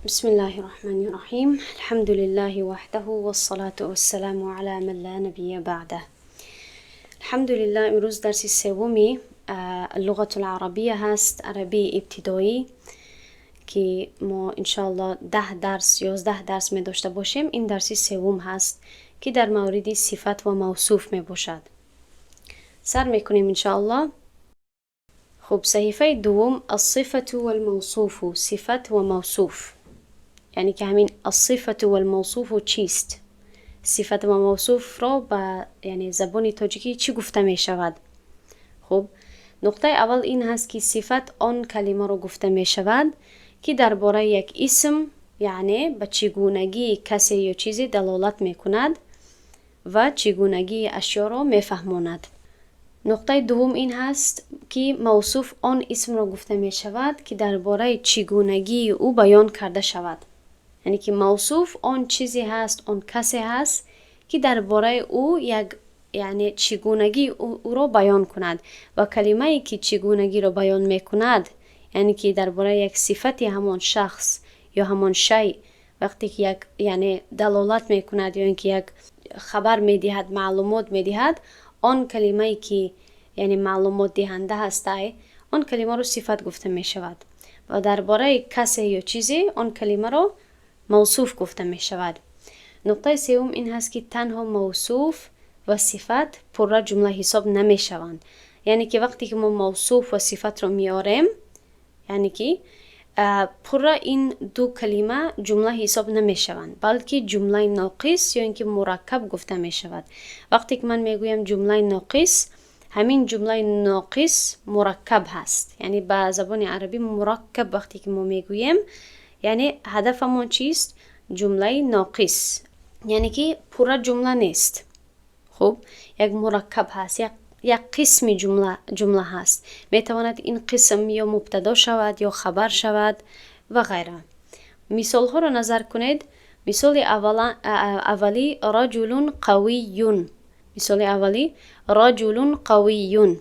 بسم الله الرحمن الرحيم، الحمد لله وحده والصلاة والسلام على من لا نبي بعده. الحمد لله، امروز درس سومی اللغة العربیه هست، عربی ابتدایی، که ما انشاءالله 10 درس، 11 درس می داشته باشیم. این درسی سوم هست که در مورد صفت و موصوف می باشد. سر میکنیم انشاءالله. خب، صحیفه دوم، الصفة والموصوف، صفت و موصوف، یعنی که همین الصفة والموصوف چیست؟ صفت و موصوف را به یعنی زبان تاجیکی چی گفته می شود؟ خب، نقطه اول این هست که صفت آن کلمه را گفته می شود که درباره یک اسم، یعنی به چگونگی کسی یا چیزی دلالت می کند و چگونگی اشیا را می فهماند. نقطه دوم این هست که موصوف آن اسم را گفته می شود که درباره چگونگی او بیان کرده شود، یعنی که موصوف آن چیزی هست، آن کسی هست که درباره او یک یعنی چگونگی او را بیان کند و کلمه که چگونگی را بیان می کند، یعنی که درباره یک صفت همان شخص یا همان شی وقتی که یک یعنی دلالت می کند یا اینکه یک خبر می دهد، معلومات می دهد، آن کلمه که یعنی معلومات دهنده هست، آن کلمه رو صفت گفته می شود و درباره کسی یا چیزی آن کلمه را موصوف گفته می شود. نقطه سوم این هست که تنها موصوف و صفت پورا جمله حساب نمی شوند، یعنی که وقتی که ما موصوف و صفت رو میاریم، یعنی که پورا این دو کلمه جمله حساب نمی شوند، بلکه جمله ناقص یا اینکه مرکب گفته می شود. وقتی که من میگویم جمله ناقص، همین جمله ناقص مرکب هست، یعنی به زبان عربی مرکب وقتی که ما میگوییم، یعنی هدفمان چیست؟ جمله ناقص، یعنی که پورا جمله نیست. خب، یک مرکب هست، یک قسم جمله هست. میتواند این قسم یا مبتدا شود یا خبر شود و غیره. مثال ها را نظر کنید. مثال اولی، رجل قوی. مثال اولی، رجل قوی،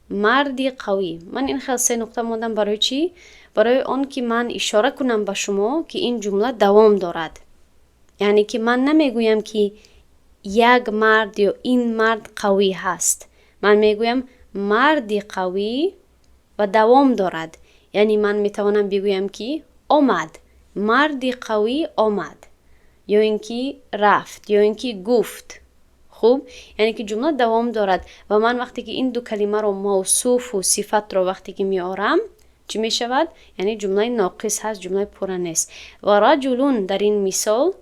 مردی قوی. من این خیلی سه نقطه ماندم برای چی؟ برای آن که من اشاره کنم به شما که این جمله دوام دارد، یعنی که من نمیگویم که یک مرد یا این مرد قوی هست، من میگویم مردی قوی و دوام دارد. یعنی من میتوانم بگویم که آمد، مردی قوی آمد، یا اینکه رفت، یا اینکه گفت. خوب، یعنی که جمله دوام دارد و من وقتی که این دو کلمه رو، موصوف و صفت رو، وقتی که میارم چی می شود؟ یعنی جمله ناقص هست، جمله پوره نیست. و رجل در این مثال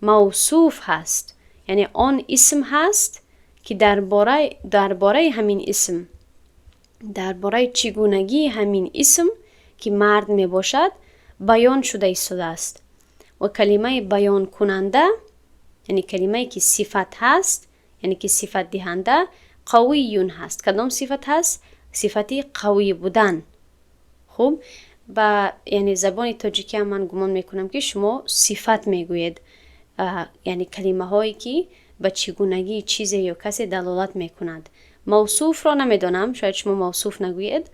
موصوف هست، یعنی آن اسم هست که درباره همین اسم، درباره چگونگی همین اسم که مرد می باشد بیان شده ایستاده است و کلمه بیان کننده، یعنی کلمه که صفت هست، یعنی که صفت دهنده، قوی هست. کدام صفت هست؟ صفتی قوی بودن. خوب، با یعنی زبان تاجیکی هم من گمان میکنم که شما صفت میگویید، یعنی کلمه هایی که به چگونگی چیزی یا کسی دلالت میکند. موصوف را نمیدانم، شاید شما موصوف نگویید،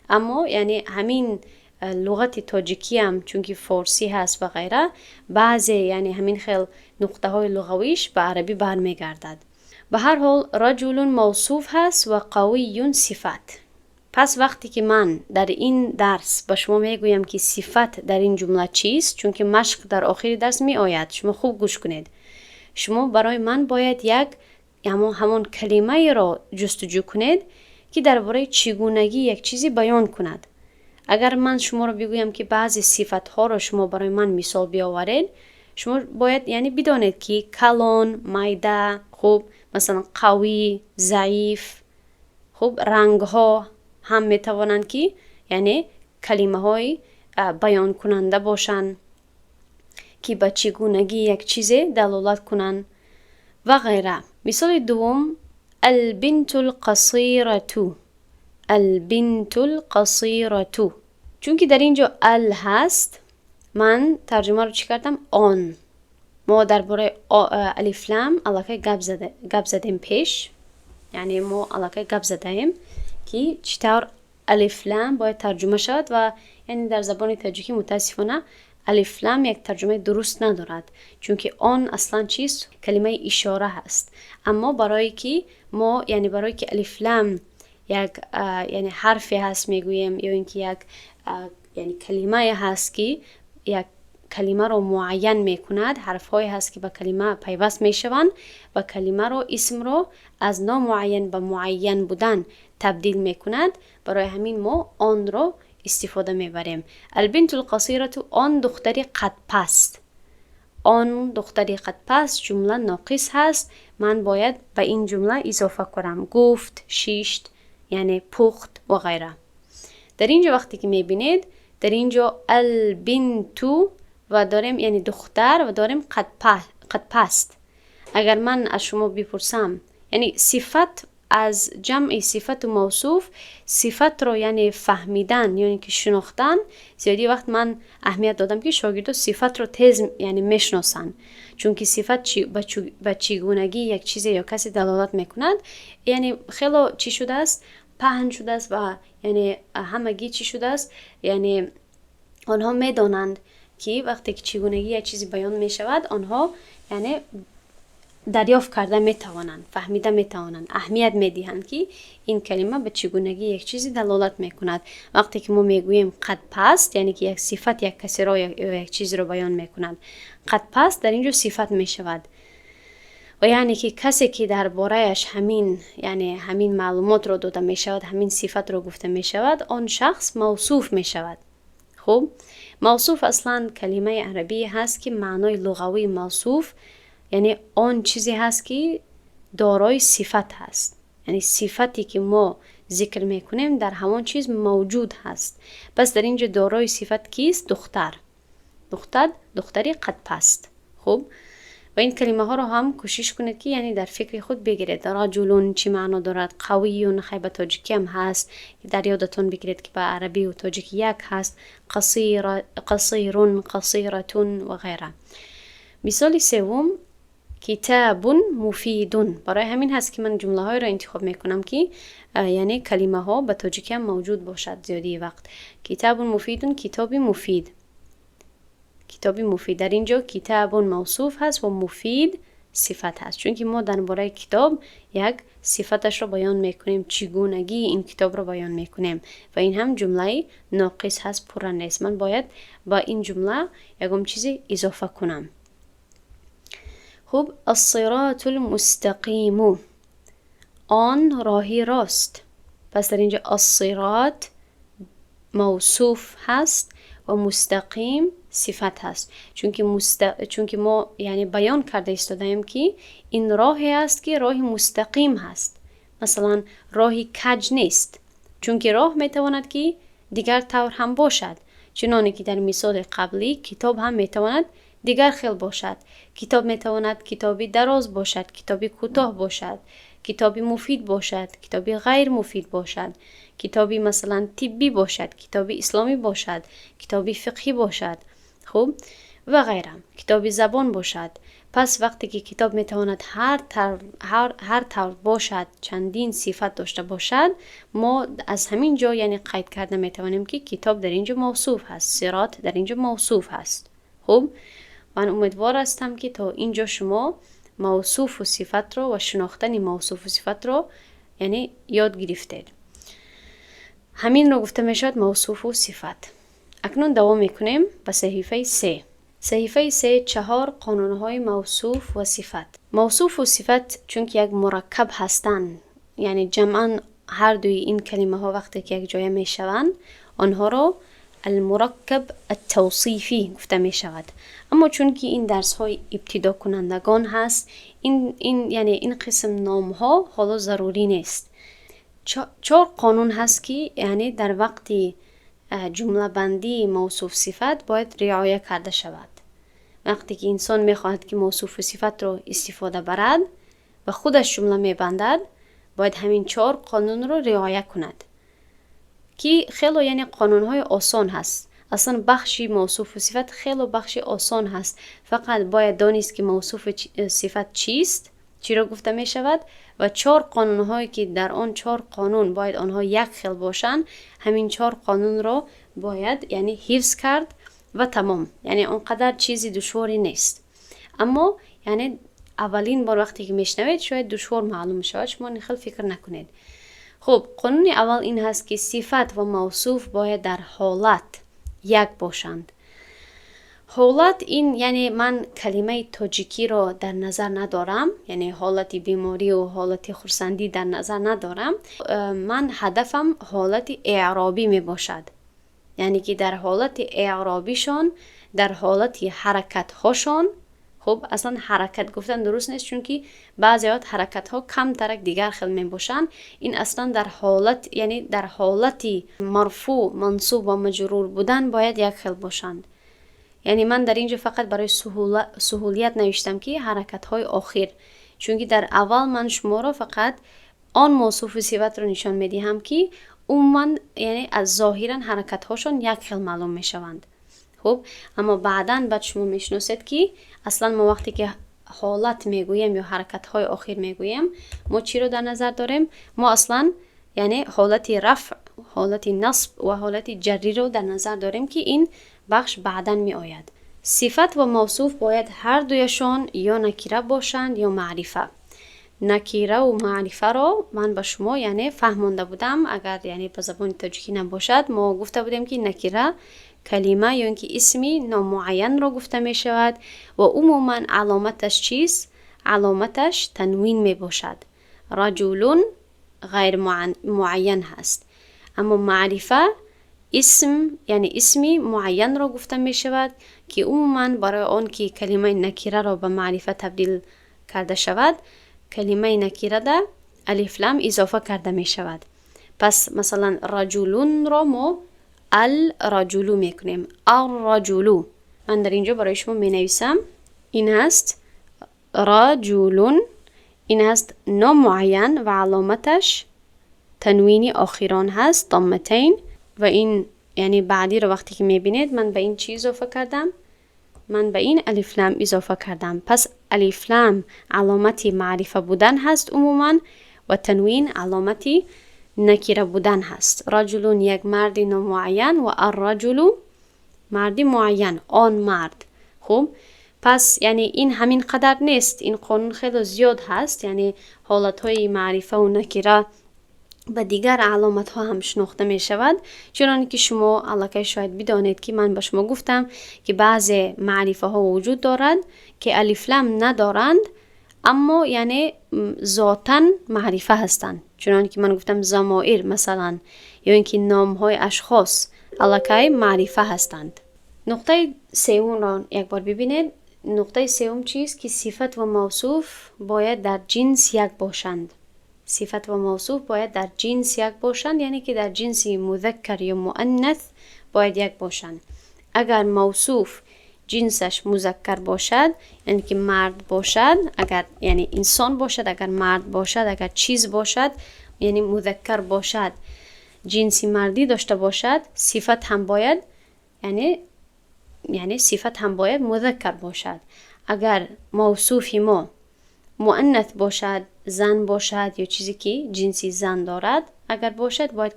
اما یعنی همین لغت تاجیکی هم چون که فارسی هست و غیره، بعضی یعنی همین خیل نقطه های لغویش به عربی برمیگردد. به هر حال، رجل موصوف هست و قوی صفت. پس وقتی که من در این درس به شما میگویم که صفت در این جمله چیست، چون که مشق در آخر درس می آید، شما خوب گوش کنید، شما برای من باید یک همان کلمه را جستجو کنید که درباره چگونگی یک چیزی بیان کند. اگر من شما را بگویم که بعضی صفت ها را شما برای من مثال بیاورید، شما باید یعنی بدانید که کلان، میده، خوب، مثلا قوی، ضعیف، خوب، رنگ ها هم می توانند که یعنی کلمه های بیان کننده باشند که به چگونگی یک چیز دلالت کنند و غیره. مثال دوم، البنت القصيرة. البنت القصيرة، چون که در اینجا ال هست، من ترجمه رو چی کردم؟ آن. ما درباره الف لام الکی گپ زدیم پیش، یعنی ما الکی گپ زدیم که چطور الف لام باید ترجمه شود و یعنی در زبان تاجیکی متاسفانه Алиф лам як тарҷумаи дуруст надорад, чунки он аслан чист? Калимаи ишора ҳаст. Аммо барое ки мо, яъне барое ки алиф лам як, яъне ҳарфе ҳаст мегӯем, ё ин ки як, яъне калимае ҳаст, ки як калимаро муайян мекунад, ҳарфҳое ҳаст, ки ба калима пайваст мешаванд ва калимаро, исмро аз номуайян ба муайян будан табдил мекунад. Барои ҳамин мо онро истифода мебарем. Албинтул қасирату, он духтари қадпаст. Он духтари қадпаст, ҷумла ноқис ҳаст. Ман бояд ба ин ҷумла изофа кунам: гуфт, шишт, яъне пухт ва ғайра. Дар ин ҷо вақте ки мебинед, дар ин ҷо албинту ва дорем, яъне духтар, ва дорем қадпаст. Агар ман аз шумо бипурсам, яъне сифат, аз ҷамъи сифату мавсуф, сифатро яъне фаҳмидан ё ин ки шинохтан, зиёди вақт ман аҳамият додам, ки шогирдо сифатро тез яъне мешиносанд, чунки сифат ба чӣ гунагӣ як чизе ё касе далолат мекунад, яъне хело чӣ шудааст, паҳн шудааст ва яъне ҳамагӣ чӣ шудааст, яъне онҳо медонанд, ки вақте ки чӣ гунагӣ як чизе баён мешавад, онҳо яъне дарёфт карда метавонанд, фаҳмида метавонанд, аҳамият медиҳанд, ки ин калима ба чӣ гунагӣ як чизе далолат мекунад. Вақте ки мо мегӯем қадпаст, яъне ки як сифат як касеро ё як чизеро баён мекунад. Қадпаст дар ин ҷо сифат мешавад ва яъне ки касе, ки дар бораяш ҳамин, яъне ҳамин маълумотро дода мешавад, ҳамин сифатро гуфта мешавад, он шахс мавсуф мешавад. Хуб, мавсуф аслан калимаи арабие ҳаст, ки маънои луғавии мавсуф яъне он чизе ҳаст, ки дорои сифат ҳаст, яъне сифате, ки мо зикр мекунем, дар ҳамон чиз мавҷуд ҳаст. Пас дар ин ҷо дорои сифат кист? Духтар, духтар, духтари қадпаст. Хуб, ва ин калимаҳоро ҳам кӯшиш кунед, ки яъне дар фикри худ бигиред. Раҷулун чӣ маъно дорад, қавиюн, хай, ба тоҷикиам ҳаст, дар ёдатон бигиред, ки ба арабию тоҷикӣ як ҳаст, қасирун, қасиратун ва ғайра. Мисоли севум: китабун муфидун. Барои ҳамин ҳаст, ки ман ҷумлаҳоеро интихоб мекунам, ки яъне калимаҳо ба тоҷикиам мавҷуд бошад зиёдии вақт. Китабун муфидун, китоби муфид. Китоби муфид, дар ин ҷо китабун мавсуф ҳаст ва муфид сифат ҳаст, чунки мо дар бораи китоб як сифаташро баён мекунем, чӣ гунагии ин китобро баён мекунем, ва ин ҳам ҷумлаи ноқис ҳаст, пурра нест. Ман бояд ба ин ҷумла ягон чизе изофа кунам. Хуб, ассироту лмустақиму, он роҳи рост. Пас дар ин ҷо ассирот мавсуф ҳаст ва мустақим сифат ҳаст, чунки мо яъне баён карда истодаем, ки ин роҳе аст, ки роҳи мустақим ҳаст, масалан, роҳи каҷ нест, чунки роҳ метавонад, ки дигар тавр ҳам бошад. Чуноне ки дар мисоли қаблӣ, китоб ҳам метавонад дигар хел бошад. Китоб метавонад китоби дароз бошад, китоби кӯтоҳ бошад, китоби муфид бошад, китоби ғайрмуфид бошад, китоби, масалан, тиббӣ бошад, китоби исломӣ бошад, китоби фиқҳӣ бошад, хуб, ва ғайра, китоби забон бошад. Пас вақте ки китоб метавонад ҳар тавр бошад, чандин сифат дошта бошад, мо аз ҳамин ҷо яъне қайд карда метавонем, ки китоб дар ин ҷо мавсуф ҳаст, сирот дар ин ҷо мавсуф ҳаст. Хуб, ман умедвор ҳастам, ки то ин ҷо шумо мавсуфу сифатро ва шинохтани мавсуфу сифатро яъне ёд гирифтед. Ҳаминро гуфта мешавад мавсуфу сифат. Акнун давом мекунем ба саҳифаи се. Саҳифаи се: чаҳор қонунҳои мавсуф ва сифат. Мавсуфу сифат чунки як мураккаб ҳастанд, яъне ҷамъан ҳар дуи ин калимаҳо вақте ки якҷоя мешаванд, онҳоро алмураккаб аттавсифӣ гуфта мешавад. Аммо чунки ин дарсҳои ибтидокунандагон ҳаст, ин яъне ин қисм номҳо ҳоло зарурӣ нест. Чор қонун ҳаст, ки яъне дар вақти ҷумлабандии мавсуф сифат бояд риоя карда шавад. Вақте ки инсон мехоҳад, ки мавсуфу сифатро истифода барад ва худаш ҷумла мебандад, бояд ҳамин чор қонунро риоя кунад, ки хело яъне қонунҳои осон ҳаст. Аслан бахши мавсуфу сифат хело бахши осон ҳаст. Фақат бояд донист, ки мавсуфу сифат чист, чиро гуфта мешавад ва чор қонунҳое, ки дар он чор қонун бояд онҳо як хел бошанд. Ҳамин чор қонунро бояд яъне ҳифз кард. Ва тамом. Яъне он қадар чизи душворе нест. Аммо яъне аввалин бор вақте ки мешнавед, шояд душвор маълум шавад, шумо ин хел фикр накунед. Хуб, қонуни аввал ин ҳаст, ки сифат ва мавсуф бояд дар ҳолат як бошанд. Ҳолат ин яъне ман калимаи тоҷикиро дар назар надорам, яъне ҳолати беморию ҳолати хурсандӣ дар назар надорам. Ман ҳадафам ҳолати эъробӣ мебошад, яъне ки дар ҳолати эъробишон, дар ҳолати ҳаракатҳошон. Хуб, аслан ҳаракат гуфтан дуруст нест, чунки баъзе вақт ҳаракатҳо камтарак дигар хел мебошанд. Ин аслан дар ҳолат, яъне дар ҳолати марфӯъ, мансуб ва маҷрур будан бояд як хел бошанд. Яъне ман дар ин ҷо фақат барои суҳулият навиштам, ки ҳаракатҳои охир, чунки дар аввал ман шуморо фақат он мавсуфу сифатро нишон медиҳам, ки умуман яъне аз зоҳиран ҳаракатҳошон як хел маълум мешаванд. Хуб, аммо баъдан баъд шумо мешиносед, ки аслан мо вақте ки ҳолат мегӯем ё ҳаракатҳои охир мегӯем, мо чиро дар назар дорем. Мо аслан яъне ҳолати рафъ, ҳолати насб ва ҳолати ҷарриро дар назар дорем, ки ин бахш баъдан меояд. Сифат ва мавсуф бояд ҳар дуяшон ё накира бошанд, ё маърифа. Накираву маърифаро ман ба шумо яъне фаҳмонда будам. Агар яъне ба забони тоҷикӣ набошад, мо гуфта будем, ки накира калима ё ин ки исми номуайянро гуфта мешавад ва умуман аломаташ чист? Аломаташ танвин мебошад. Раҷулун ғайрмуайян ҳаст. Аммо маърифа исм, яъне исми муайянро гуфта мешавад, ки умуман барои он ки калимаи накираро ба маърифа табдил карда шавад, калимаи накирада алифлам изофа карда мешавад. Пас масалан раҷулунро мо ал раҷулу мекунем, арраҷулу. Ман дар ин ҷо барои шумо менависам. Ин ҳаст раҷулун, ин ҳаст номуайян ва аломаташ танвини охирон ҳаст, домматайн. Ва ин яъне баъдиро вақте ки мебинед, ман ба ин чӣ изофа кардам? Ман ба ин алифлам изофа кардам. Пас алифлам аломати маърифа будан ҳаст умуман ва танвин аломати накира будан ҳаст. Раҷулун як марди номуайян ва арраҷулу марди муайян, он мард. Хуб, пас яъне ин ҳамин қадар нест, ин қонун хеле зиёд ҳаст. Яъне ҳолатҳои маърифаву накира ба дигар аломатҳо ҳам шинохта мешавад, чуноне ки шумо аллакай шояд бидонед, ки ман ба шумо гуфтам, ки баъзе маърифаҳо вуҷуд доранд, ки алифлам надоранд, аммо яъне зотан маърифа ҳастанд. Чуноне ки ман гуфтам, замоир масалан ё ин ки номҳои ашхос аллакай маърифа ҳастанд. Нуқтаи сеюмро як бор бибинед. Нуқтаи сеюм чист? Ки сифат ва мавсуф бояд дар ҷинс як бошанд. Сифат ва мавсуф бояд дар ҷинс як бошанд, яъне ки дар ҷинси музаккар ё муаннас бояд як бошанд. Агар мавсуф ҷинсаш музаккар бошад, яъне ки мард бошад, агар яъне инсон бошад, агар мард бошад, агар чиз бошад, яъне музаккар бошад, ҷинси мардӣ дошта бошад, сифат ҳам бояд яъне сифат ҳам бояд музаккар бошад. Агар мавсуфи мо муаннас бошад, зан бошад ё чизе ки ҷинси зан дорад агар бошад, бояд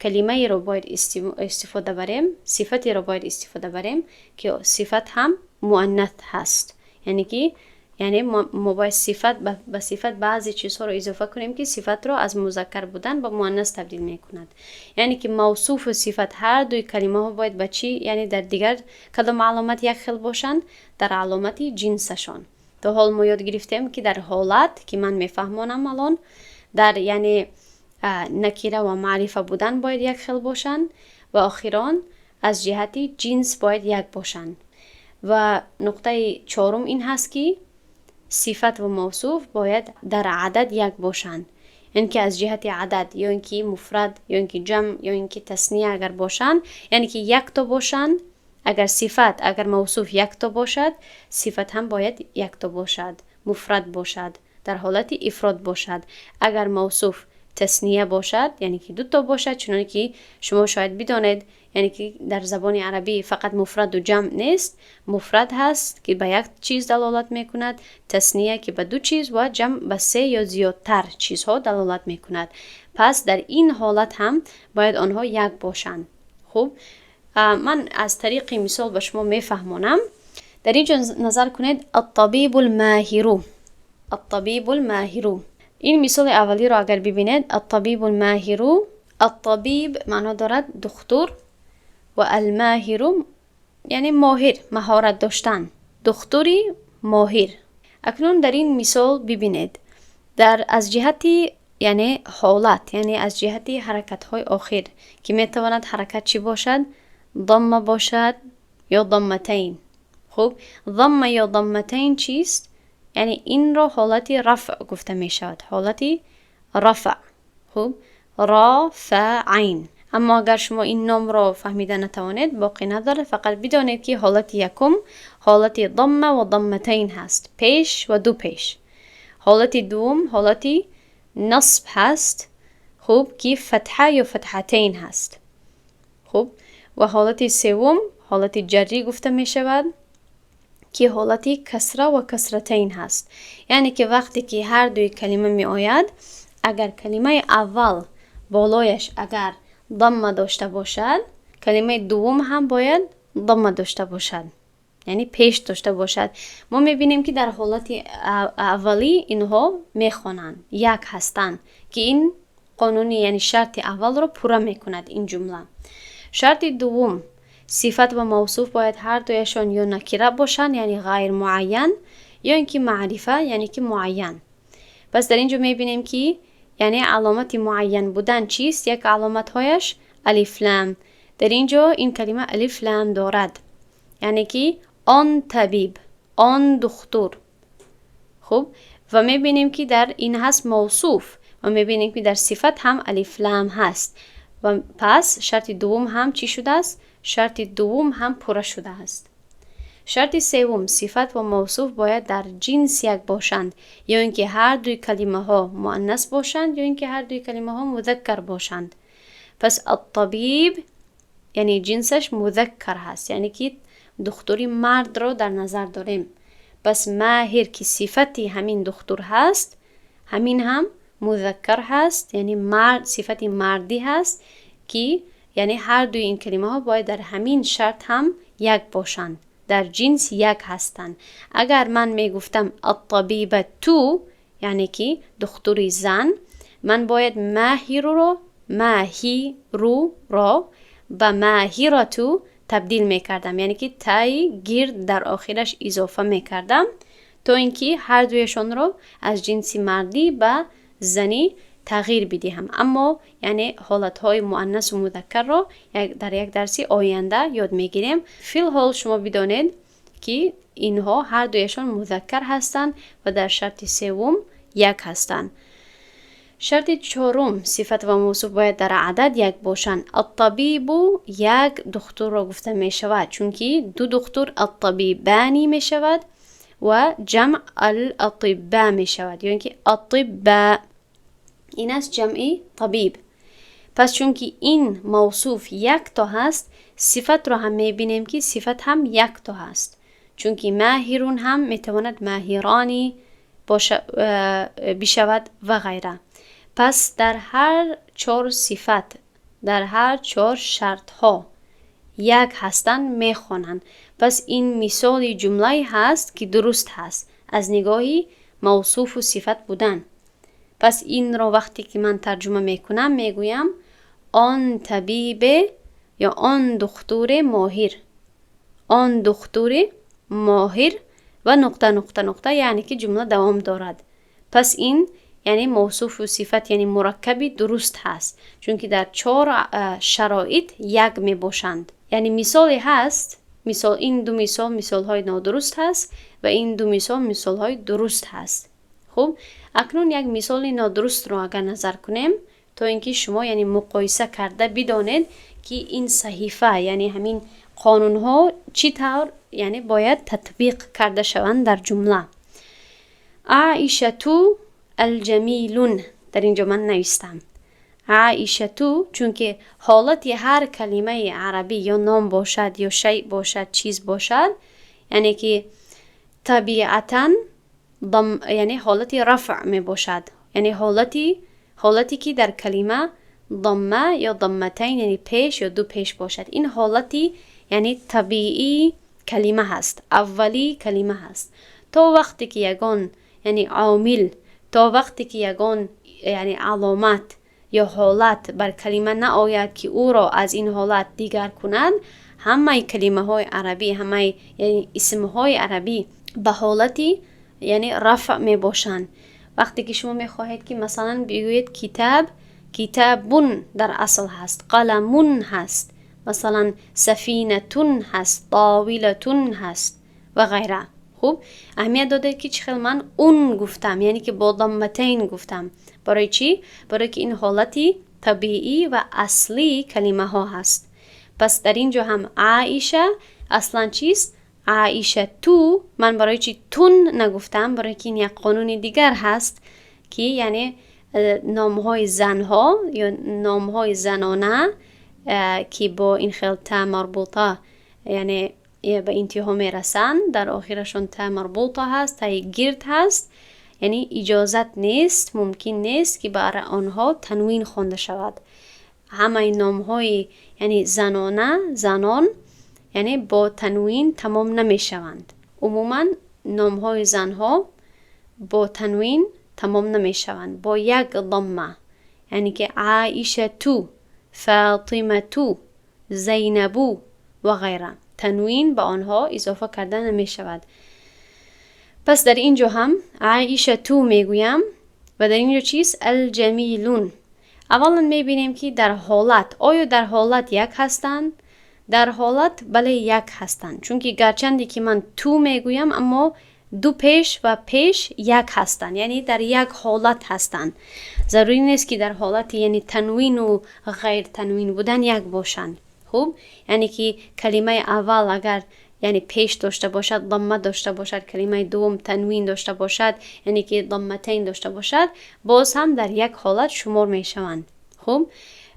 калимаеро бояд истифода барем, сифатеро бояд истифода барем, ки сифат ҳам муаннас ҳаст. Яъне ки яъне мо бояд сифат ба сифат баъзе чизҳоро изофа кунем, ки сифатро аз музаккар будан ба муаннас табдил мекунад. Яъне ки мавсуфу сифат, ҳар дуи калимаҳо бояд ба чӣ, яъне дар дигар кадом аломат як хел бошанд? Дар аломати ҷинсашон. То ҳол мо ёд гирифтем, ки дар ҳолат, ки ман мефаҳмонам алон, дар яъне накира ва маърифа будан бояд як хел бошанд ва охирон аз ҷиҳати ҷинс бояд як бошанд. Ва нуқтаи чорум ин ҳаст, ки сифат ва мавсуф бояд дар адад як бошанд, яъне ки аз ҷиҳати адад, ё ин ки муфрад, ё ин ки ҷамъ, ё ин ки тасния агар бошанд, яъне ки якто бошанд. Агар сифат, агар мавсуф якто бошад, сифат ҳам бояд якто бошад, муфрад бошад, дар ҳолати ифрод бошад. Агар мавсуф тасния бошад, яъне ки дуто бошад, чуноне ки шумо шояд бидонед, яъне ки дар забони арабӣ фақат муфраду ҷамъ нест. Муфрад ҳаст, ки ба як чиз далолат мекунад, тасния, ки ба ду чиз, ва ҷамъ ба се ё зиёдтар чизҳо далолат мекунад. Пас дар ин ҳолат ҳам бояд онҳо як бошанд. Хуб. Ман аз тариқи мисол ба шумо мефаҳмонам. Дар ин ҷо назар кунед: الطبيب الماهر. الطبيب الماهر. Ин мисоли аввалиро агар бибинед, الطبيب الماهر, الطبيب маъно дорад духтур ва الماهر яъне моҳир, маҳорат доштан, духтури моҳир. Акнун дар ин мисол бибинед, дар аз ҷиҳати, яъне ҳолат, яъне аз ҷиҳати ҳаракатҳои охир, ки метавонад ҳаракат чӣ бошад? Дамма бошад ё дамматайн. Хуб, дамма ё дамматайн чист? Яъне инро ҳолати рафъ гуфта мешавад, ҳолати рафъ. Хуб, ро, фа, айн. Аммо агар шумо ин номро фаҳмида натавонед, боқӣ надорад, фақат бидонед, ки ҳолати якум ҳолати дамма ва дамматайн ҳаст, пеш ва ду пеш. Ҳолати дуввум ҳолати насб ҳаст, хуб, ки фатҳа ё фатҳатайн ҳаст. Хуб, ва ҳолати севум ҳолати ҷаррӣ гуфта мешавад, ки ҳолати касра ва касратайн ҳаст. Яъне ки вақте ки ҳар дуи калима меояд, агар калимаи аввал болояш агар дамма дошта бошад, калимаи дуввум ҳам бояд дамма дошта бошад, яъне пеш дошта бошад. Мо мебинем, ки дар ҳолати аввалӣ инҳо мехонанд, як ҳастанд, ки ин қонуни, яъне шарти аввалро пурра мекунад ин ҷумла. Шарти дуввум: сифат ва мавсуф бояд ҳар дуяшон ё накира бошанд, яъне ғайрмуайян, ё ин ки маърифа, яъне ки муайян. Пас дар ин ҷо мебинем, ки яъне аломати муайян будан чист? Як аломатҳояш алифлам. Дар ин ҷо ин калима алифлам дорад, яъне ки он табиб, он духтур. Хуб, ва мебинем, ки дар ин ҳаст мавсуф, ва мебинем, ки дар сифат ҳам алифлам ҳаст. Ва пас шарти дуввум ҳам чӣ шудааст? Шарти дуввум ҳам пурра шудааст. Шарти севум: сифат ва мавсуф бояд дар ҷинс як бошанд, ё ин ки ҳар дуи калимаҳо муаннас бошанд, ё ин ки ҳар дуи калимаҳо музаккар бошанд. Пас الطبيب, яъне ҷинсаш музаккар ҳаст, яъне ки духтури мардро дар назар дорем. Пас ماهر, ки сифати ҳамин духтур ҳаст, ҳамин ҳам музаккар ҳаст, яъне мард, сифати мардӣ ҳаст, ки яъне ҳар дуи ин калимаҳо бояд дар ҳамин шарт ҳам як бошанд, дар ҷинс як ҳастанд. Агар ман мегуфтам الطبيبة, яъне ки духтури зан, ман бояд маҳируро, маҳируро ба ماهرة табдил мекардам, яъне ки таи гирд дар охираш изофа мекардам, то ин ки ҳар дуяшонро аз ҷинси мардӣ ба занӣ тағйир бидиҳам. Аммо яъне ҳолатҳои муаннасу музаккарро дар як дарси оянда ёд мегирем. Филҳол шумо бидонед, ки инҳо ҳар дуяшон музаккар ҳастанд ва дар шарти севум як ҳастанд. Шарти чорум: сифат ва мавсуф бояд дар адад як бошанд. الطبيب як духтурро гуфта мешавад, чунки ду духтур الطبيبان мешавад ва ҷамъ الأطباء мешавад, ё ин ки أطباء, ин аст ҷамъи طبيب. Пас чунки ин мавсуф якто ҳаст, сифатро ҳам мебинем, ки сифат ҳам якто ҳаст, чунки ماهر ҳам метавонад ماهران бишавад ва ғайра. Пас дар ҳар чор сифат, дар ҳар чор шартҳо як ҳастанд, мехонанд. Пас ин мисоли ҷумлае ҳаст, ки дуруст ҳаст аз нигоҳи мавсуфу сифат будан. Пас инро вақте ки ман тарҷума мекунам, мегӯям: он табибе ё он духтуре моҳир, он духтури моҳир ва нуқта, нуқта, нуқта, яъне ки ҷумла давом дорад. Пас ин яъне мавсуфу сифат, яъне мураккаби дуруст ҳаст, чунки дар чор шароит як мебошанд. Яъне мисоле ҳаст, мисол, ин ду мисол мисолҳои нодуруст ҳаст ва ин ду мисол мисолҳои дуруст ҳаст. Хуб, акнун як мисоли нодурустро агар назар кунем, то ин ки шумо яъне муқоиса карда бидонед, ки ин саҳифа, яъне ҳамин қонунҳо чӣ тавр яъне бояд татбиқ карда шаванд дар ҷумла. عائشة الجميل. Дар ин ҷо ман навистам عائشة, чунки ҳолати ҳар калимаи арабӣ, ё ном бошад, ё шай бошад, чиз бошад, яъне ки табиатан, яъне ҳолати рафъ мебошад, яъне ҳолате ки дар калима ضمه یا ضمتین، یعنی پیش یا دو پیش باشد. این حالتی یعنی طبیعی کلمه هست، اولی کلمه هست. تا وقتی که یگان یعنی عامل، تا وقتی که یگان یعنی علامت یا حالت بر کلمه نآید که او را از این حالت دیگر کند، همه کلمه های عربی، همه یعنی اسم های عربی به حالتی یعنی رفع می باشند. وقتی که شما می خواهید که مثلا بگویید کتاب، کتابون در اصل هست، قلمون هست، مثلا سفینتون هست، طاولتون هست و غیره. خوب اهمیت داده که چه من اون گفتم، یعنی که با ضمتین گفتم. برای چی؟ برای که این حالتی طبیعی و اصلی کلمه ها هست. پس در اینجا هم عایشه اصلا چیست؟ عایشه تو. من برای چی تون نگفتم؟ برای که این یک قانون دیگر هست که یعنی نامهای زنها یا نامهای زنانه که با این خیل تا مربوطه یعنی به انتها میرسند، در آخرشون تا مربوطه هست، تا گرد هست، یعنی اجازت نیست، ممکن نیست که برای آنها تنوین خوانده شود. همه نامهای یعنی زنانه، زنان یعنی با تنوین تمام نمیشوند. عموما نامهای زنها با تنوین تمام نمیشوند، با یک ضمه، یعنی که عایشه تو، فاطمه تو، زینبو و غیره، تنوین به آنها اضافه کرده نمی شود. پس در اینجا هم عایشه تو میگویم و در اینجا چیست؟ الجمیلون. اولا میبینیم که در حالت، آیا در حالت یک هستند؟ در حالت بله یک هستند، چون که گرچندی که من تو میگویم اما دو پیش و پیش یک هستند، یعنی در یک حالت هستند. ضروری نیست که در حالت یعنی تنوین و غیر تنوین بودن یک باشند. خوب یعنی که کلمه اول اگر یعنی پیش داشته باشد، ضمه داشته باشد، کلمه دوم تنوین داشته باشد، یعنی که ضمتین داشته باشد، باز هم در یک حالت شمار می شوند. خوب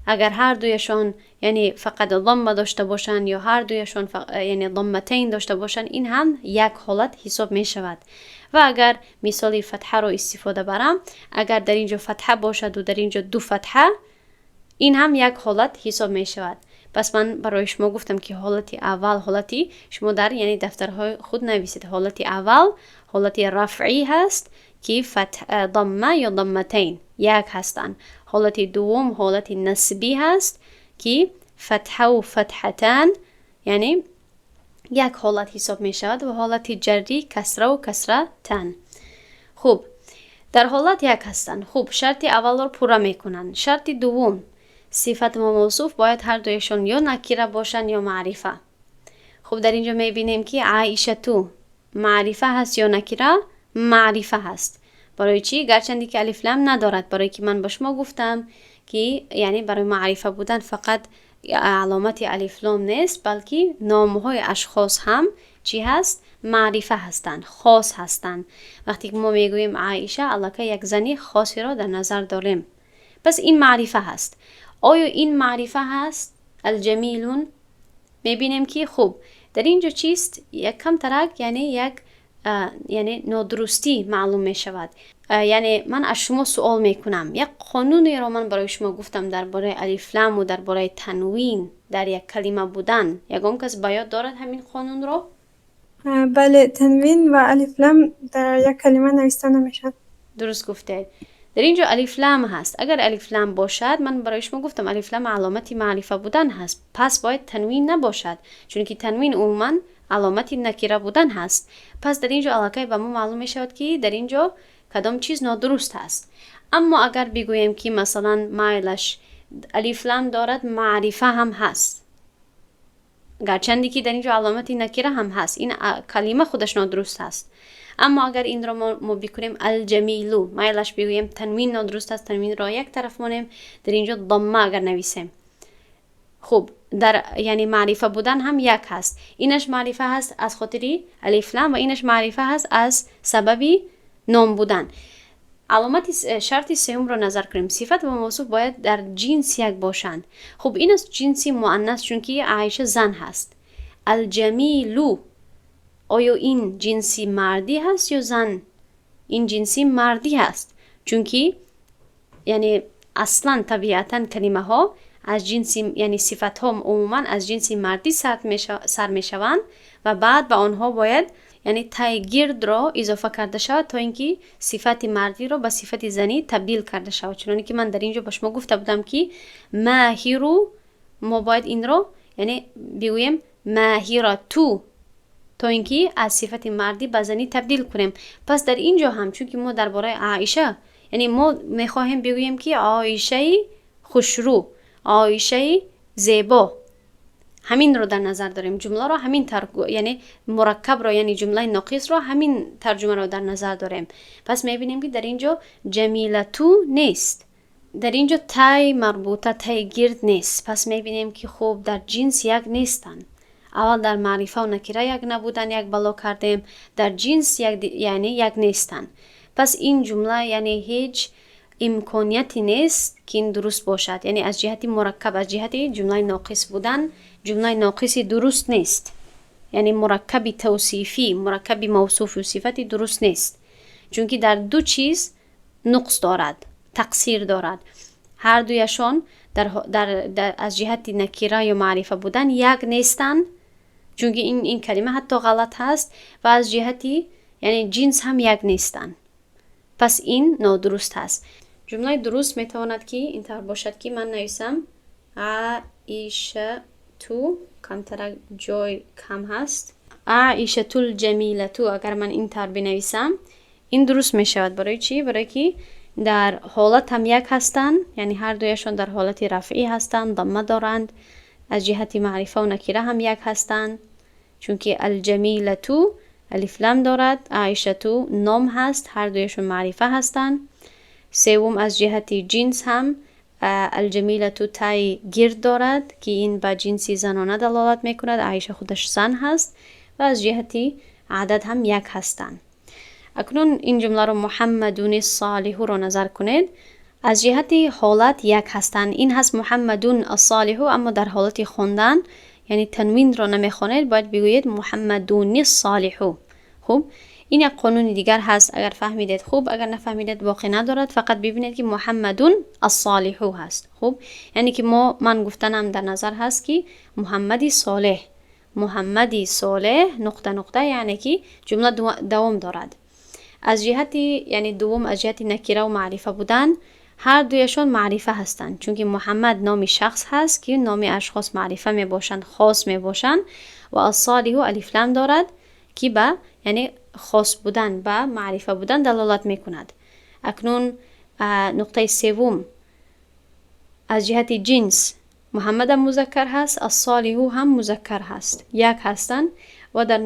اگر هر دویشان یعنی فقط ضمه داشته باشند یا هر دویشان یعنی ضمتین داشته باشند، این هم یک حالت حساب می شود. و اگر مثال فتحه رو استفاده برم، اگر در اینجا فتحه باشد و در اینجا دو فتحه، این هم یک حالت حساب می شود. پس من برای شما گفتم که حالت اول، حالتی شما در یعنی دفترهای خود نویسید، حالت اول حالت رفعی هست که فتح ضمه یا ضمتین یک هستند. حالت دوم حالت نسبی هست که فتحه و فتحتان یعنی یک حالت حساب می شود، و حالت جری کسره و کسرتان. خوب در حالت یک هستند. خوب شرط اول را پورا می کنند. شرط دوم، صفت و موصوف باید هر دویشان یا نکره باشند یا معرفه. خب در اینجا میبینیم که عایشه تو معرفه هست یا نکره؟ معرفه هست. برای چی؟ گرچندی که الف لام ندارد، برای که من به شما گفتم که یعنی برای معرفه بودن فقط علامت الف لام نیست، بلکه نامهای اشخاص هم چی هست؟ معرفه هستند، خاص هستند. وقتی که ما میگوییم عایشه، الکی یک زنی خاصی را در نظر داریم، پس این معرفه هست. آیا این معرفه هست؟ الجمیلون. میبینیم که خوب در اینجا چیست؟ یک کم ترک یعنی یک یعنی نادرستی معلوم می شود. یعنی من از شما سوال میکنم، یک قانونی را من برای شما گفتم درباره الف لام و درباره تنوین در یک کلمه بودن، یگان کس باید دارد همین قانون را؟ بله، تنوین و الف لام در یک کلمه نوشته نمیشد. درست گفتید. در اینجا الف لام هست. اگر الف لام باشد، من برای شما گفتم الف لام علامت معرفه بودن هست، پس باید تنوین نباشد، چون که تنوین عموما علامت نکره بودن هست. پس در اینجا علاقه به ما معلوم می شود که در اینجا کدام چیز نادرست هست. اما اگر بگوییم که مثلا مایلش الف لام دارد، معرفه هم هست، گرچندی که در اینجا علامت نکره هم هست، این کلمه خودش نادرست هست. اما اگر این را ما بکنیم الجمیلو، مایلش بگوییم تنوین نادرست است، تنوین را یک طرف مانیم، در اینجا ضمه اگر نویسیم، خب در یعنی معرفه بودن هم یک هست. اینش معرفه هست از خاطری الف لام و اینش معرفه هست از سبب نام بودن. علامت شرط سوم را نظر کنیم، صفت و موصوف باید در جنس یک باشند. خب این است جنسی مؤنث، چون که عایشه زن هست. الجمیلو، آیا این جنسی مردی هست یا زن؟ این جنسی مردی هست، چون که یعنی Аслан табиатан калимаҳо аз ҷинси, яъне сифатҳо умуман аз ҷинси мардӣ сар мешаванд ва баъд ба онҳо бояд, яъне таи гирдро изофа карда шавад, то ин ки сифати мардиро ба сифати занӣ табдил карда шавад. Чуноне ки ман дар ин ҷо ба шумо гуфта будам, ки маҳиру мо бояд инро, яъне бигӯем маҳирату, то ин ки аз сифати мардӣ ба занӣ табдил кунем. Пас дар ин ҷо ҳам, чунки мо дар бораи Оиша, яъне мо мехоҳем бигӯем, ки Оишаи хушрӯ, Оишаи зебо, ҳаминро дар назар дорем. Ҷумларо ҳамин, яъне мураккабро, яъне ҷумлаи ноқисро ҳамин тарҷумаро дар назар дорем. Пас мебинем, ки дар ин ҷо ҷамилату нест, дар ин ҷо тай марбута, таи гирд нест. Пас мебинем, ки хуб, дар ҷинс як нестанд. Аввал дар маърифаву накира як набуданд, як бало кардем, дар ҷинс як, яъне як нестанд. Пас ин ҷумла, яъне ҳеҷ имконияте нест, ки ин дуруст бошад. Яъне аз ҷиҳати мураккаб, аз ҷиҳати ҷумлаи ноқис будан, ҷумлаи ноқиси дуруст нест. Яъне мураккаби тавсифӣ, мураккаби мавсуфу сифати дуруст нест, чунки дар ду чиз нуқс дорад, тақсир дорад. Ҳар дуяшон дар аз ҷиҳати накира ё маърифа будан як нестанд, чунки ин калима ҳатто ғалат ҳаст, ва аз ҷиҳати, яъне ҷинс ҳам як нестанд. Пас ин нодуруст ҳаст. Ҷумлаи дуруст метавонад, ки ин тавр бошад, ки ман нависам аишату, камтарак ҷой кам ҳаст, аишатул ҷамилату. Агар ман ин тавр бинависам, ин дуруст мешавад. Барои чӣ? Барое ки дар ҳолат ҳам як ҳастанд, яъне ҳар дуяшон дар ҳолати рафъӣ ҳастанд, дамма доранд. Аз ҷиҳати маърифаву накира ҳам як ҳастанд, чунки алҷамилату алифлам дорад, аишату ном ҳаст, ҳар дуяшон маърифа ҳастанд. Севум, аз ҷиҳати ҷинс ҳам алҷамилату таи гирд дорад, ки ин ба ҷинси занона далолат мекунад, Аиша худаш зан ҳаст, ва аз ҷиҳати адад ҳам як ҳастанд. Акнун ин ҷумларо, муҳаммадуни солиҳуро назар кунед. Аз ҷиҳати ҳолат як ҳастанд, ин ҳаст муҳаммадун ассолиҳу, аммо дар ҳолати хондан, яъне танвинро намехонед, бояд бигӯед муҳаммадуни солиҳу. Хуб, ин як қонуни дигар ҳаст. Агар фаҳмидед, хуб, агар нафаҳмидед, боқӣ надорад. Фақат бибинед, ки муҳаммадун ассолиҳу ҳаст. Хуб, яъне ки мо ман гуфтанам дар назар ҳаст, ки Муҳаммади солеҳ, Муҳаммади солеҳ нуқта нуқта, яъне ки ҷумла давом дорад. Аз ҷиҳати, яъне дуввум, аз ҷиҳати накираву маърифа будан ҳар дуяшон маърифа ҳастанд, чунки Муҳаммад номи шахс ҳаст, ки номи ашхос маърифа мебошанд, хос мебошанд, ва ассолиҳу алифлам дорад, ки ба, яъне хос будан, ба маърифа будан далолат мекунад. Акнун нуқтаи севум: аз ҷиҳати ҷинс Муҳаммадам музаккар ҳаст, ассолиҳу ҳам музаккар ҳаст, як ҳастанд. Ва дар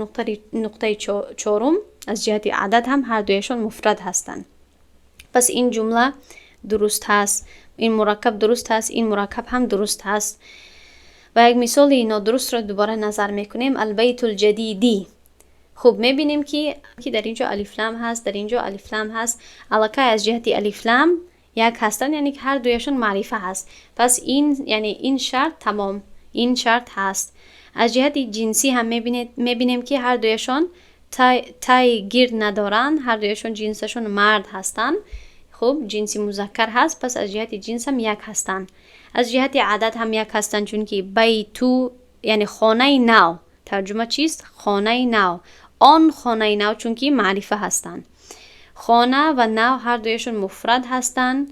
нуқтаи чорум, аз ҷиҳати адад ҳам ҳар дуяшон муфрад ҳастанд. Пас ин ҷумла дуруст ҳаст, ин мураккаб дуруст ҳаст, ин мураккаб ҳам дуруст ҳаст. Ва як мисоли нодурустро дубора назар мекунем: албайтул ҷадиди. Хуб, мебинем, ки дар ин ҷо алифлам ҳаст, дар ин ҷо алифлам ҳаст. Аллакай аз ҷиҳати алифлам як ҳастанд, яъне ки ҳар дуяшон маърифа ҳаст. Пас ин, яъне ин шарт тамом, ин шарт ҳаст. Аз ҷиҳати ҷинсӣ ҳам мебинем, ки ҳар дуяшон таи гирд надоранд, ҳар дуяшон ҷинсашон мард ҳастанд. Хуб, ҷинси музаккар ҳаст, пас аз ҷиҳати ҷинс ҳам як ҳастанд. Аз ҷиҳати адад ҳам як ҳастанд, чунки байту, яъне хонаи нав, тарҷума чист? Хонаи нав, он хонаи нав, чунки маърифа ҳастанд. Хона ва нав ҳар дуяшон муфрад ҳастанд.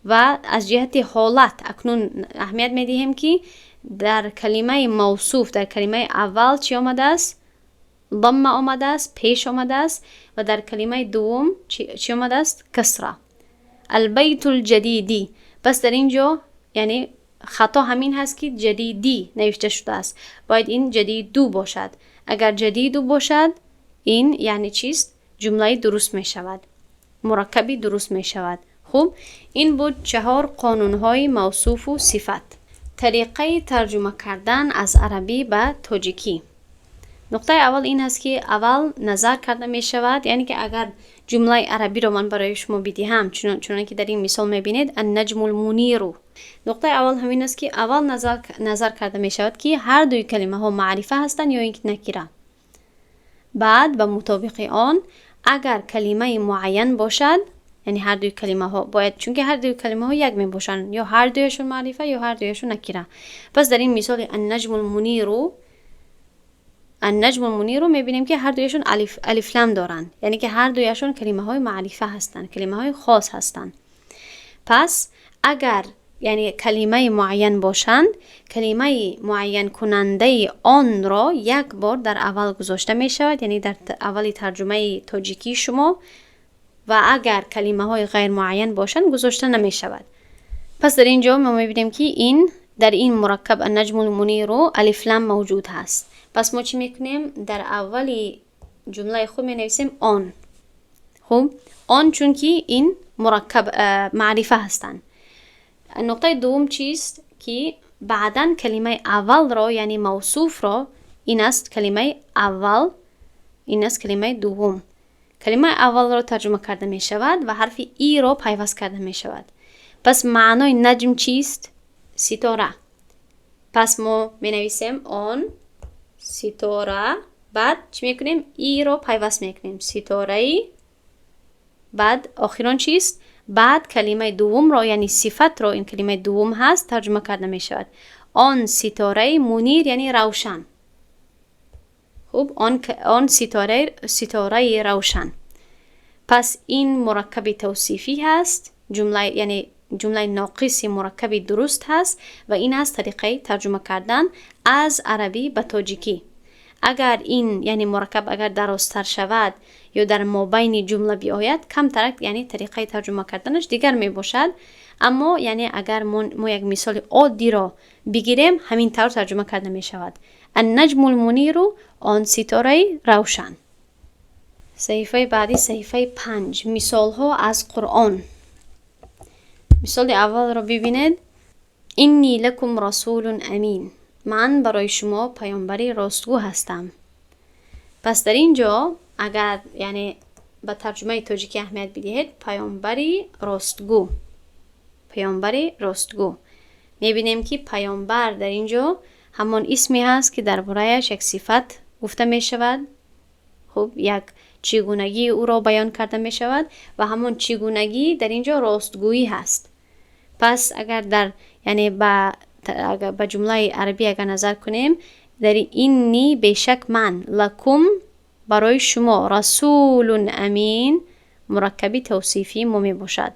Ва аз ҷиҳати ҳолат акнун аҳамият медиҳем, ки дар калимаи мавсуф, дар калимаи аввал чӣ омадааст? Дамма омадааст, пеш омадааст. Ва дар калимаи дуввум чӣ омадааст? Касра, албайтул ҷадиди. Пас дар ин ҷо, яъне хато ҳамин ҳаст, ки ҷадидӣ навишта шудааст, бояд ин ҷадиду бошад. Агар ҷадиду бошад, ин яъне чист? Ҷумлаи дуруст мешавад, мураккаби дуруст мешавад. Хуб, ин буд чаҳор қонунҳои мавсуфу сифат. Тариқаи тарҷума кардан аз арабӣ ба тоҷикӣ. Нуқтаи аввал ин аст, ки аввал назар карда мешавад, яъне ки агар ҷумлаи арабиро ман барои шумо бидиҳам, чуноне ки дар ин мисол мебинед, аннаҷмул муниру, нуқтаи аввал ҳамин аст, ки аввал назар карда мешавад, ки ҳар дуи калимаҳо маърифа ҳастанд ё ин ки накира. Баъд ба мутобиқи он, агар калимаи муайян бошад. Яъне ҳар дуи калимаҳо бояд, чунки ҳар дуи калимаҳо як мебошанд, ё ҳар дуяшон маърифа, ё ҳар дуяшон накира. Пас дар ин мисоли النجم المنير, النجم المنير мебинем, ки ҳар дуяшон алифлам доранд, яъне ки ҳар дуяшон калимаҳои маърифа ҳастанд, калимаҳои хос ҳастанд. Пас агар яъне калимаи муайян бошанд, калимаи муайянкунандаи онро як бор дар аввал гузошта мешавад, яъне дар аввали тарҷумаи тоҷикии шумо, ва агар калимаҳои ғайрмуайян бошанд, гузошта намешавад. Пас дар ин ҷо мо мебинем, ки ин дар ин мураккаб النجم المنير алифлам мавҷуд ҳаст. Пас мо чӣ мекунем? Дар аввали ҷумлаи худ менависем он. Хуб, он, чунки ин мураккаб маърифа ҳастанд. Нуқтаи дуввум чист? Ки баъдан калимаи аввалро, яъне мавсуфро, ин аст калимаи аввал, ин аст калимаи дуввум, калимаи аввалро тарҷума карда мешавад ва ҳарфи иро пайваст карда мешавад. Пас маънои наҷм чист? Ситора. Пас мо менависем он ситора, баъд чӣ мекунем? Иро пайваст мекунем, ситораи. Баъд охирон чист? Баъд калимаи дуввумро, яъне сифатро, ин калимаи дуввум ҳаст, тарҷума карда мешавад: он ситораи мунир, яъне равшан. Хуб, он ситораи равшан. Пас ин мураккаби тавсифӣ ҳаст, ҷумла, яъне ҷумлаи ноқиси мураккаби дуруст ҳаст, ва ин аст тариқаи тарҷума кардан аз арабӣ ба тоҷикӣ. Агар ин, яъне мураккаб, агар дарозтар шавад ё дар мобайни ҷумла биояд, камтарак, яъне тариқаи тарҷума карданаш дигар мебошад. Аммо яъне агар мо як мисоли оддиро бигирем, ҳамин тавр тарҷума карда мешавад: النجم المنير, он ситораи равшан. Саҳифаи баъдӣ, саҳифаи 5, мисолҳо аз Қуръон. Мисоли аввалро бибинед: إني لكم رسول أمين, ман барои шумо паёмбари ростгӯ ҳастам. Пас дар ин ҷо агар яъне ба тарҷумаи тоҷикӣ аҳамият бидиҳед, паёмбари ростгӯ, паёмбари ростгӯ, мебинем, ки паёмбар дар ин ҷо ҳамон исме ҳаст, ки дар бораяш як сифат гуфта мешавад. Хуб, як чигунагии ӯро баён карда мешавад ва ҳамон чигунагӣ дар ин ҷо ростгӯӣ ҳаст. Пас агар дар яъне ба ҷумлаи арабӣ агар назар кунем, дар إني, бешак ман, لكم, барои шумо, رسول أمين мураккаби тавсифии мо мебошад,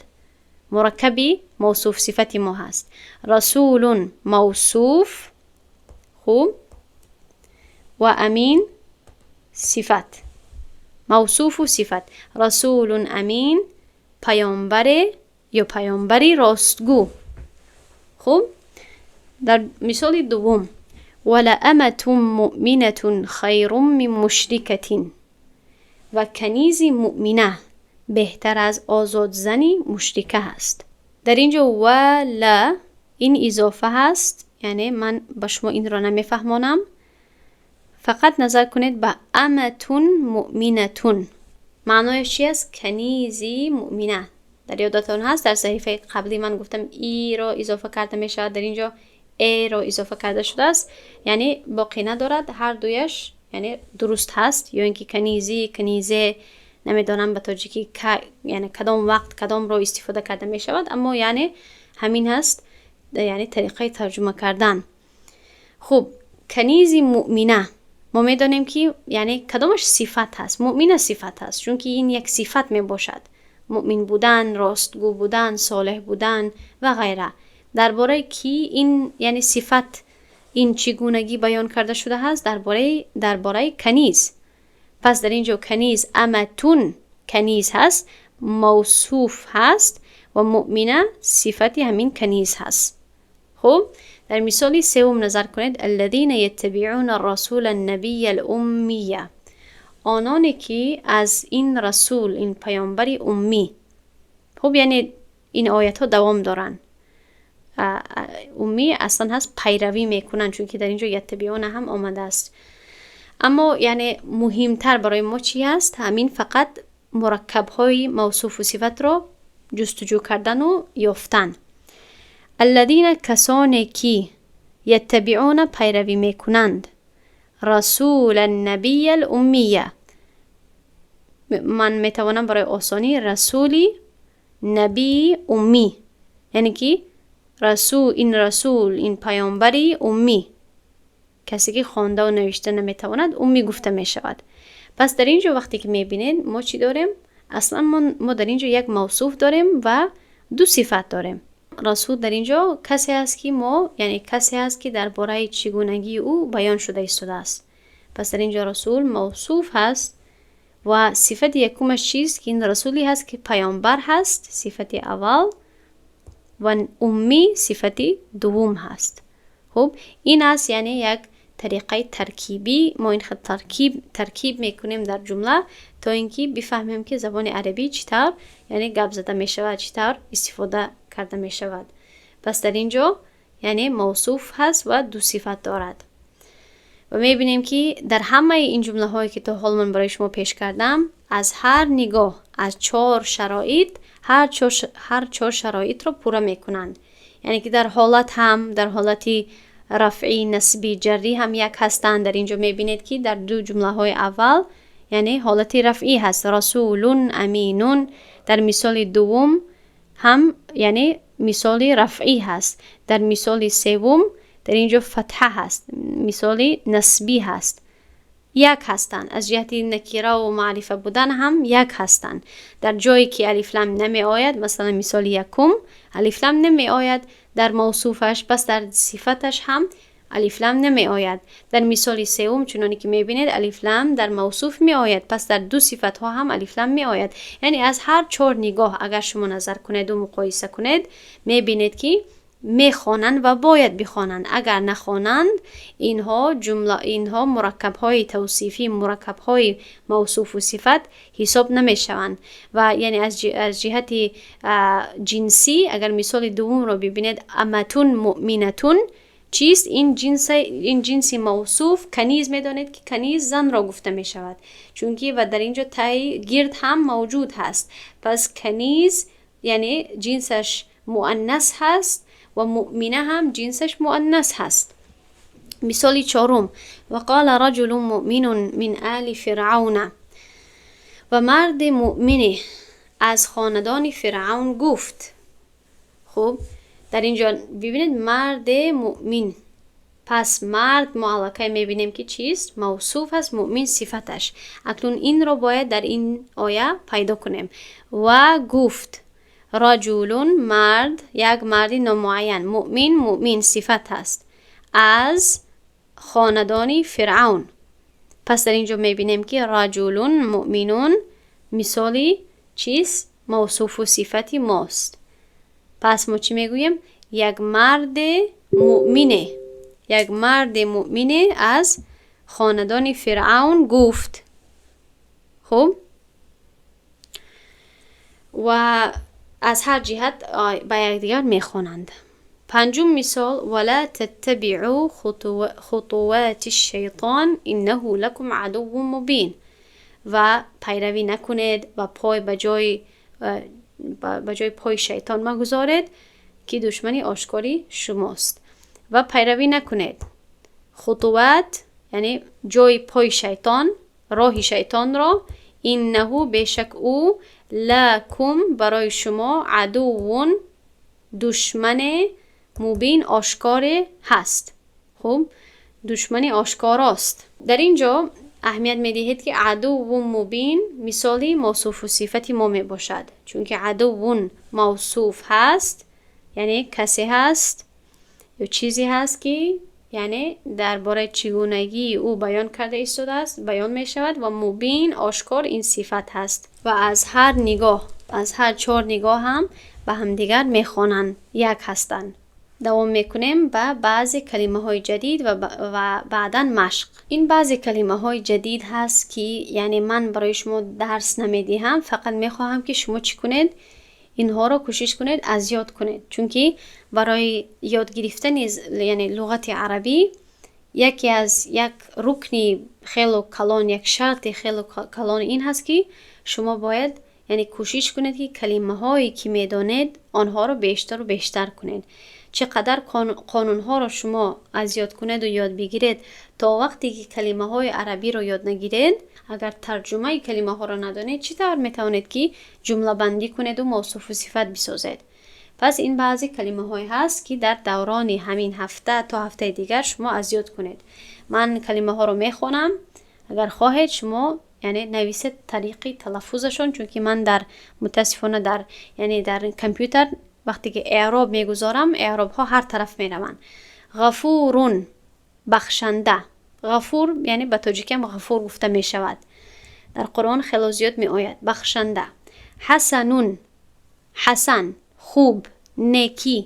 мураккаби мавсуф сифати мо ҳаст. رسول мавсуф, хуб, ва أمين сифат, мавсуфу сифат. رسول أمين, паёмбаре ё паёмбари ростгӯ. Хуб, дар мисоли дуввум: ولأمة مؤمنة خير من مشركة, ва канизи муъмина беҳтар аз озодзани мушрика ҳаст. Дар ин ҷо ва ла ин изофа ҳаст, яъне ман ба шумо инро намефаҳмонам. Фақат назар кунед ба أمة مؤمنة, маънояш чи аст? Канизи муъмина. Дар ёдатон ҳаст, дар саҳифаи қаблӣ ман гуфтам, иро изофа карда мешавад. Дар ин ҷо эро изофа карда шудааст, яъне боқӣ надорад, ҳар дуяш яъне дуруст ҳаст. Ё ин ки канизи, канизе, намедонам ба тоҷикӣ яъне кадом вақт кадомро истифода карда мешавад, аммо яъне ҳамин ҳаст, яъне тариқаи тарҷума кардан. Хуб, канизи муъмина, мо медонем, ки яъне кадомаш сифат ҳаст? Муъмина сифат ҳаст, чунки ин як сифат мебошад: муъмин будан, ростгӯ будан, солеҳ будан ва ғайра. Дар бораи кӣ ин, яъне сифат, ин чӣ гунагӣ баён карда шудааст? Дар бораи каниз. Пас дар ин ҷо каниз, أمة, каниз ҳаст, мавсуф ҳаст, ва муъмина сифати ҳамин каниз ҳаст. Хуб, дар мисоли севум назар кунед: الذين يتبعون الرسول النبي الأمي, ононе ки аз ин расул, ин паёмбари уммӣ. Хуб, яъне ин оятҳо давом доранд. Уммӣ аслан ҳаст, пайравӣ мекунанд, чунки дар ин ҷо يتبعون ҳам омадааст. Аммо яъне муҳимтар барои мо чӣ ҳаст? Ҳамин фақат мураккабҳои мавсуфу сифатро ҷустуҷӯ кардану ёфтан. الذين, касоне ки, يتبعون, пайравӣ мекунанд, الرسول النبي الأمي, ман метавонам барои осонӣ расули Набии уммӣ, яъне ки расул, ин расул, ин паёмбари уммӣ, касе ки хондаву навишта наметавонад, уммӣ гуфта мешавад. Пас дар ин ҷо вақте ки мебинед, мо чӣ дорем? Аслан мо дар ин ҷо як мавсуф дорем ва ду сифат дорем. Расул дар ин ҷо касе аст, ки мо, яъне касе аст, ки дар бораи чӣ гунагии ӯ баён шуда истодааст. Пас дар ин ҷо расул мавсуф ҳаст ва сифати якумаш чист? Ки ин расуле ҳаст, ки паёмбар ҳаст, сифати аввал, ва уммӣ сифати дуввум ҳаст. Хуб, ин аст, яъне як тариқаи таркибӣ. Мо ин хел таркиб мекунем дар ҷумла, то ин ки бифаҳмем, ки забони арабӣ чӣ тавр, яъне гап зада мешавад, чӣ тавр истифода карда мешавад. Пас дар ин ҷо, яъне мавсуф ҳаст ва ду сифат дорад. Ва мебинем, ки дар ҳамаи ин ҷумлаҳое, ки то ҳол ман барои шумо пеш кардам, аз ҳар нигоҳ, аз чор шароит, ҳар чор шароитро пурра мекунанд. Яъне ки дар ҳолат ҳам, дар ҳолати рафъӣ, насбӣ, ҷаррӣ ҳам як ҳастанд. Дар ин ҷо мебинед, ки дар ду ҷумлаҳои аввал, яъне ҳолати рафъӣ ҳаст: расулун аминун. Дар мисоли дуввум ҳам, яъне мисоли рафъӣ ҳаст. Дар мисоли севум дар ин ҷо фатҳа ҳаст, мисоли насбӣ ҳаст. Як ҳастанд, аз ҷиҳати накираву маърифа будан ҳам як ҳастанд. Дар ҷое ки алифлам намеояд, масалан, мисоли якум алифлам намеояд дар мавсуфаш, пас дар сифаташ ҳам алифлам намеояд. Дар мисоли севум, чуноне ки мебинед, алифлам дар мавсуф меояд, пас дар ду сифатҳо ҳам алифлам меояд. Яъне аз ҳар чор нигоҳ агар шумо назар кунеду муқоиса кунед, мебинед, ки мехонанд ва бояд бихонанд. Агар нахонанд, инҳо ҷумла, инҳо мураккабҳои тавсифӣ, мураккабҳои мавсуфу сифат ҳисоб намешаванд. Ва яъне аз ҷиҳати ҷинсӣ агар мисоли дуввумро бибинед, аматун муъминатун чист? Ин ин ҷинси мавсуф каниз, медонед, ки каниз занро гуфта мешавад, чунки ва дар ин ҷо таи гирд ҳам мавҷуд ҳаст. Пас каниз, яъне ҷинсаш муаннас ҳаст ва муъмина ҳам ҷинсаш муаннас ҳаст. Мисоли чорум: вақола раҷулун муъминун мин оли фиръавна. Ва марди муъмине аз хонадони Фиръавн гуфт. Хуб, дар ин ҷо бибинед, марде муъмин. Пас мард мо аллакай мебинем, ки чист? Мавсуф аст, муъмин сифаташ. Акнун инро бояд дар ин оя пайдо кунем. Ва гуфт, раҷулун мард, як марди номуайян, муъмин, муъмин сифат аст, аз хонадони Фиръавн. Пас дар ин ҷо мебинем, ки раҷулун муъминун мисоли чист? Мавсуфу сифати мост. Пас мо чӣ мегӯем? Як марде муъмине, як марде муъмине аз хонадони Фиръавн гуфт. Хуб, ва аз ҳар ҷиҳат ба якдигар мехонанд. Панҷум мисол: вала таттабиъу хутувати шайтон иннаҳу лакум адуввун мубин. Ва пайравӣ накунед ва пой ба ҷои пои шайтон магузоред, ки душмани ошкори шумост. Ва пайравӣ накунед, хутуват яъне ҷои пои шайтон, роҳи шайтонро, иннаҳу бешак ӯ, лакум барои шумо, адуввун душмане, мубин ошкоре ҳаст. Хуб, душмани ошкорост. Дар ин ҷо аҳамият медиҳед, ки адуввун мубин мисоли мавсуфу сифати мо мебошад, чунки адуввун мавсуф ҳаст, яъне касе ҳаст ё чизе ҳаст, ки яъне дар бораи чӣ гунагии ӯ баён карда истодааст, баён мешавад, ва мубин ошкор ин сифат ҳаст. Ва аз ҳар нигоҳ, аз ҳар чор нигоҳ ҳам ба ҳамдигар мехонанд, як ҳастанд. Давом мекунем ба баъзе калимаҳои ҷадид ва баъдан машқ. Ин баъзе калимаҳои ҷадид ҳаст, ки яъне ман барои шумо дарс намедиҳам, фақат мехоҳам, ки шумо чӣ кунед? Инҳоро кӯшиш кунед аз ёд кунед, чунки барои ёд гирифтани, яъне луғати арабӣ, яке аз як рукни хело калон, як шарти хело калон ин ҳаст, ки шумо бояд Яъне кӯшиш кунед, ки калимаҳое, ки медонед, онҳоро бештару бештар кунед. Чӣ қадар қонунҳоро шумо аз ёд кунеду ёд бигиред, то вақте ки калимаҳои арабиро ёд нагиред, агар тарҷумаи калимаҳоро надонед, чӣ тавр метавонед, ки ҷумлабандӣ кунеду мавсуфу сифат бисозед? Пас ин баъзе калимаҳое ҳаст, ки дар даврони ҳамин ҳафта то ҳафтаи дигар шумо аз ёд кунед. Ман калимаҳоро мехонам, агар хоҳед, шумо яъне нависед тариқи талаффузашон, чунки ман дар мутаассифона дар яъне дар компютер вақте ки эъроб мегузорам, эъробҳо ҳар тараф мераванд. غفور, бахшанда. غفور яъне ба тоҷикиам ғафур гуфта мешавад, дар Қуръон хело зиёд меояд. Бахшанда. حسن, ҳасан, хуб, некӣ.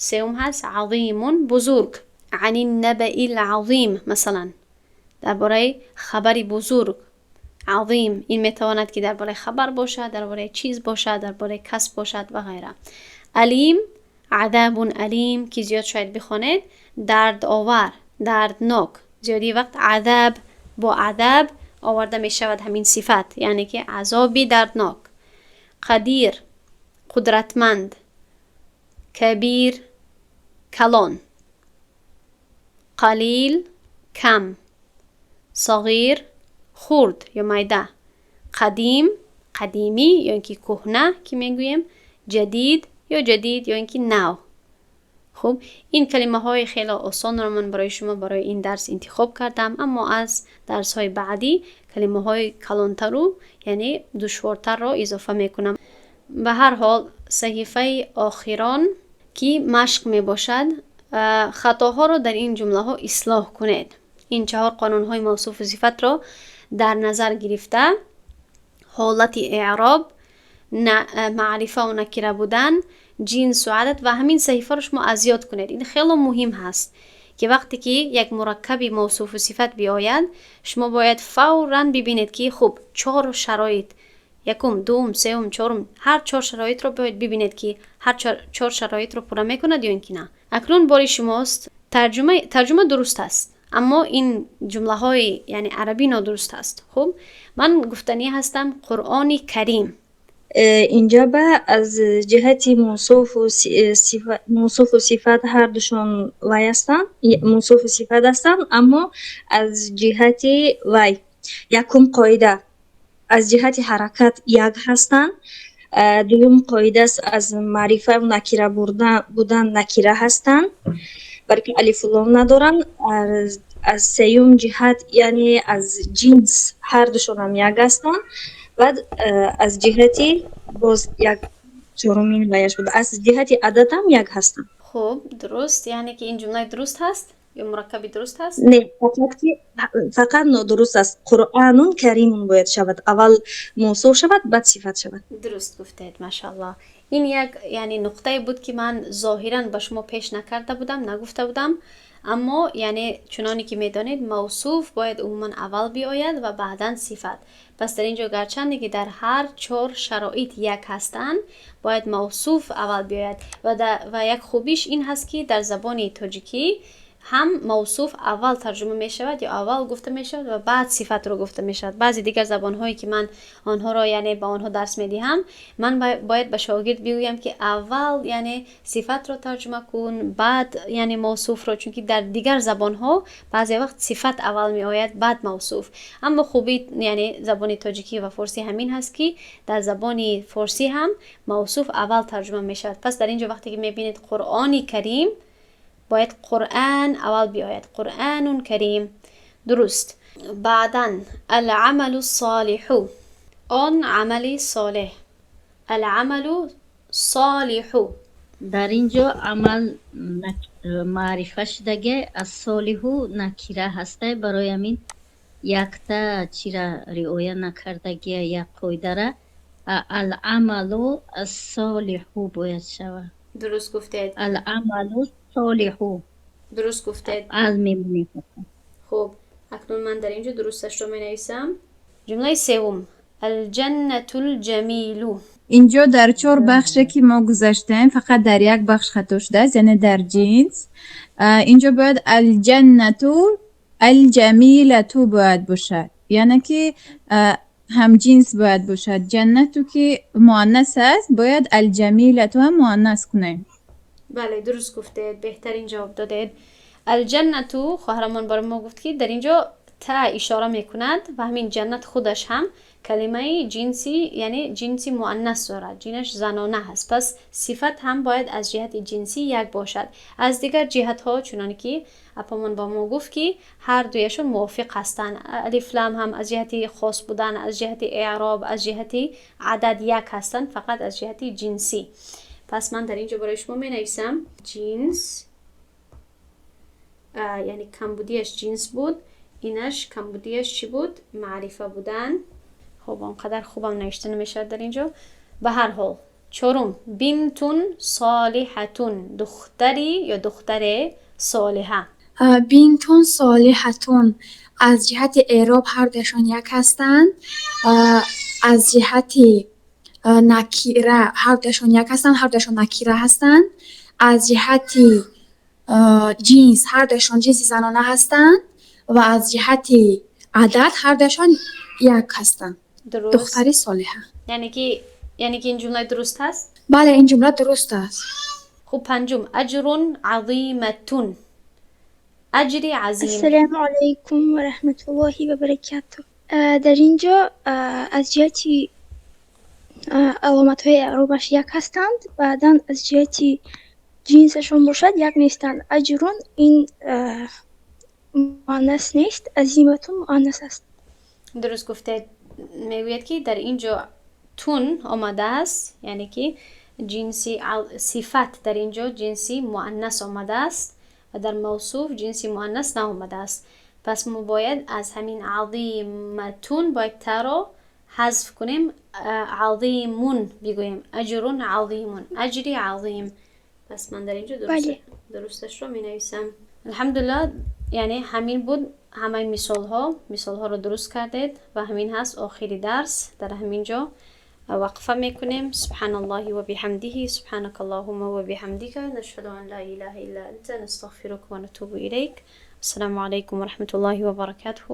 Сеюм ҳаст عظيم, бузург. عن النبإ العظيم, масалан, дар бораи хабари бузург. عظيم ин метавонад, ки дар бораи хабар бошад, дар бораи чиз бошад, дар бораи кас бошад ва ғайра. أليم, عذاب أليم, ки зиёд шояд бихонед, дардовар, дарднок. Зиёдии вақт عذاب бо عذاب оварда мешавад ҳамин сифат, яъне ки азоби дарднок. قدير, қудратманд. كبير, калон. قليل, кам. صغير, хурд ё майда. قديم, қадимӣ ё ин ки кӯҳна, ки мегӯем. جديد ё جديد ё ин ки нав. Хуб, ин калимаҳои хеле осонро ман барои шумо барои ин дарс интихоб кардам, аммо аз дарсҳои баъдӣ калимаҳои калонтару яъне душвортарро изофа мекунам. Ба ҳар ҳол, саҳифаи охирон, ки машқ мебошад, хатоҳоро дар ин ҷумлаҳо ислоҳ кунед. Ин чаҳор қонунҳои мавсуфу сифатро дар назар гирифта, ҳолати эъроб, маърифаву накира будан, ҷинсу адад ва ҳамин саҳифаро шумо аз ёд кунед. Ин хело муҳим ҳаст, ки вақте ки як мураккаби мавсуфу сифат биёяд, шумо бояд фавран бибинед, ки хуб, чор шароит, якум, дуюм, сеюм, чорум, ҳар чор шароитро бояд бибинед, ки ҳар чор шароитро пурра мекунад ё ин ки на. Акнун бори шумост. Тарҷума дуруст аст, аммо ин ҷумлаҳои яъне арабӣ нодуруст аст. Хуб, ман гуфтанӣ ҳастам: Қуръони Карим. Инҷа ба аз ҷиҳати мавсуфу сифат ҳардушон вай ҳастанд, мавсуфу сифат ҳастанд, аммо аз ҷиҳати вай якум қоида, аз ҷиҳати ҳаракат як ҳастанд. Дуюм қоида, аз маърифаву накира будан, накира ҳастанд, балки алифулом надоранд. Аз сеюм ҷиҳат, яъне аз ҷинс, ҳардушонам як ҳастанд. Баъд аз ҷиҳати боз як чорумин ваяш буд, аз ҷиҳати ададам як ҳастанд. Хуб, дуруст. Яъне ки ин ҷумлаи дуруст ҳаст ё мураккаби дуруст ҳаст? Не, фақат ки фақат нодуруст аст. قرآن كريم бояд шавад, аввал мавсуф шавад, баъд сифат шавад. Дуруст гуфтед, машааллоҳ. Ин як яъне нуқтае буд, ки ман зоҳиран ба шумо пеш накарда будам, нагуфта будам, аммо яъне чуноне ки медонед, мавсуф бояд умуман аввал биояд ва баъдан сифат. Пас дар ин ҷо, гарчанде ки дар ҳар чор шароит як ҳастанд, бояд мавсуф аввал биояд. Ва як хубиш ин ҳаст, ки дар забони тоҷикӣ ҳам мавсуф аввал тарҷума мешавад ё аввал гуфта мешавад ва баъд сифатро гуфта мешавад. Баъзе дигар забонҳое, ки ман онҳоро яъне ба онҳо дарс медиҳам, ман бояд ба шогирд бигӯям, ки аввал яъне сифатро тарҷума кун, баъд яъне мавсуфро, чунки дар дигар забонҳо баъзе вақт сифат аввал меояд, баъд мавсуф. Аммо хуби яъне забони тоҷикӣ ва форсӣ ҳамин ҳаст, ки дар забони форсӣ ҳам мавсуф аввал тарҷума мешавад. Пас дар ин ҷо вақте ки мебинед Қуръони Карим, бояд قرآن аввал биояд. قرآن كريم, дуруст. Баъдан العمل الصالح, он амали солеҳ. العمل الصالح. Дар ин ҷо амал маърифа шудаге, الصالح накира ҳастай. Барои ҳамин якта чира риоя накардагия, як қоидара. العمل الصالح бояд шавад. Дуруст гуфтед. العمل الصالح. Дуруст гуфтед. Ал мемонем. Хуб, акнун ман дар ин ҷо дурусташро менависам. Ҷумлаи севум: الجنة الجميل. Инҷо дар чор бахше, ки мо гузаштем, фақат дар як бахш хато шудааст, яъне дар ҷинс. Инҷо бояд الجنة الجميلة бояд бошад, яъне ки ҳамҷинс бояд бошад. جنة ки муаннас аст, бояд الجميلة ҳам муаннас кунем. Бале, дуруст гуфтед, беҳтарин ҷавоб додед. الجنة хоҳарамон барои мо гуфт, ки дар инҷо та ишора мекунад ва ҳамин جنة худаш ҳам калимаи ҷинси, яъне ҷинси муаннас дорад, ҷинсаш занона ҳаст. Пас сифат ҳам бояд аз ҷиҳати ҷинсӣ як бошад. Аз дигар ҷиҳатҳо, чуноне ки апамон ба мо гуфт, ки ҳар дуяшон мувофиқ ҳастанд. Алиф лам ҳам аз ҷиҳати хос будан, аз ҷиҳати эъроб, аз ҷиҳати адад як ҳастанд, фақат аз ҷиҳати ҷинсӣ. Пас ман дар инҷо барои шумо менависам ҷинс, яъне камбудиаш ҷинс буд, инаш камбудиаш чӣ буд? Маърифа будан. Хуб, он қадар хубам навишта намешавад дар инҷо. Ба ҳар ҳол, чорум: بنت صالحة, духтари ё духтаре солиҳа. بنت صالحة аз ҷиҳати эъроб ҳардуяшон як ҳастанд. Аз ҷиҳати накира ҳардуяшон як ҳастанд, ҳардуяшон накира ҳастанд. Аз ҷиҳати ҷинс ҳардуяшон ҷинси занона ҳастанд ва аз ҷиҳати адад ҳардуяшон як ҳастанд. Дуруст. Духтари солиҳа. Яъне ки ин ҷумла дуруст ҳаст? Бале, ин ҷумла дуруст аст. Хуб, панҷум: أجر عظيمة, аҷри азим. السلام عليكم ورحمة الله وبركاته. Дар ин ҷо аз ҷиҳати аломатҳои эъробаш як ҳастанд, баъдан аз ҷиҳати ҷинсашон бошад, як нестанд. أجر ин муаннас нест, عظيمة муаннас аст. Дуруст гуфтед. Мегӯяд, ки дар ин ҷо тун омадааст, яъне ки ҷинси сифат дар ин ҷо ҷинси муаннас омадааст ва дар мавсуф ҷинси муаннас наомадааст. Пас мо бояд аз ҳамин عظيمة бояд таро ҳазф кунем, عظيمٌ бигӯем. أجر عظيمٌ, аҷри азим. Пас ман дар ин ҷо дурусташро менависам. Алҳамдулиллаҳ, яъне ҳамин буд ҳамаи мисолҳо. Мисолҳоро дуруст кардед ва ҳамин ҳаст охири дарс. Дар ҳамин ҷо вақфа мекунем. سبحان الله وبحمده، سبحانك اللهم وبحمدك، نشهد أن لا إله إلا أنت، نستغفرك ونتوب إليك. السلام عليكم ورحمة الله وبركاته.